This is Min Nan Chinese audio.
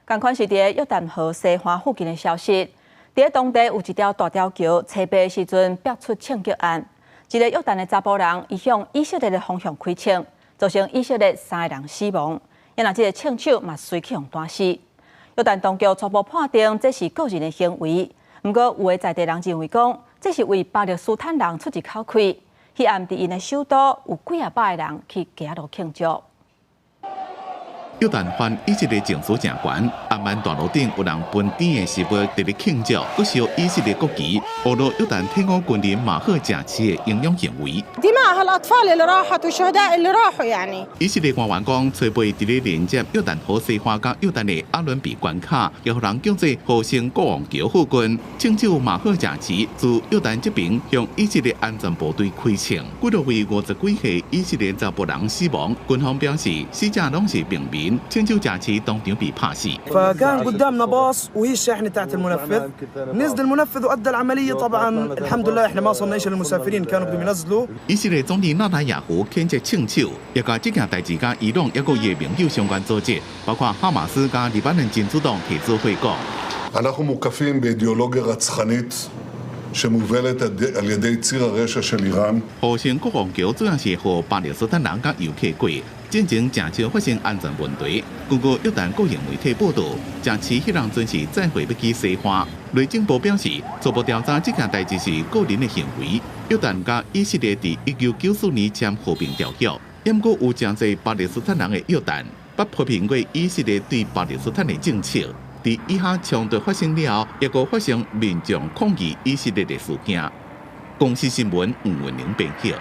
仝款是佇約旦河西岸附近的消息，佇當地有一條大吊橋，初八的時陣爆出槍擊案，一个約旦的查埔人，伊向以色列的方向開槍，造成以色列三个人死亡。啊若這个槍手嘛隨去予彈死。約旦當局初步判定這是個人的行為，毋過有的在地人認為講，這是為巴勒斯坦人出一口氣。彼暗佇𪜶的首都有幾仔百个人去街路慶祝。約旦反以色列情緒誠懸，阿曼大樓頂有人噴甜的食物佇咧慶祝，閣燒以色列國旗，呵咾約旦退伍軍人馬赫食翅的英勇行為。 دماء هالأطفال اللي راحت والشهداء اللي راحوا يعني。以色列官員講，初八佇咧連接約旦河西岸佮約旦的阿倫比關卡，予人叫做和生國王橋附近，槍手馬赫食翅自約旦這邊向以色列安全部隊開槍，幾落位50幾歲以色列查埔人死亡。軍方表示，死者攏是平民。槍手食翅當場被拍死。 فكان قدامنا باص وهي الشاحنه تاعت المنفذ، نزل المنفذ وادى العمليه. طبعا الحمد لله احنا ما صرنا شيء للمسافرين، كانوا بدهم ينزلوا。以色列總理納坦雅胡譴責槍手，也共這件代誌佮伊朗抑閣伊的盟友相關組織，包括哈馬斯佮黎巴嫩真主黨提出會講。 אנחנו מוקפים באידיאולוגיה רצחנית שמובלת על ידי ציר הרשע של איראן。和生國王橋主要是予巴勒斯坦人佮遊客過。進前誠少發生安全問題。根據約旦國營媒體報道，食翅彼當陣是載貨欲去西岸。內政部表示，初步調查這件代誌是個人的行為。約旦佮以色列佇1994年簽和平條約，毋過有誠濟巴勒斯坦人的約旦，捌批評過以色列對巴勒斯坦的政策。佇以哈衝突發生了後，抑閣發生民眾抗議以色列的事件。公視新聞吳文玲編譯。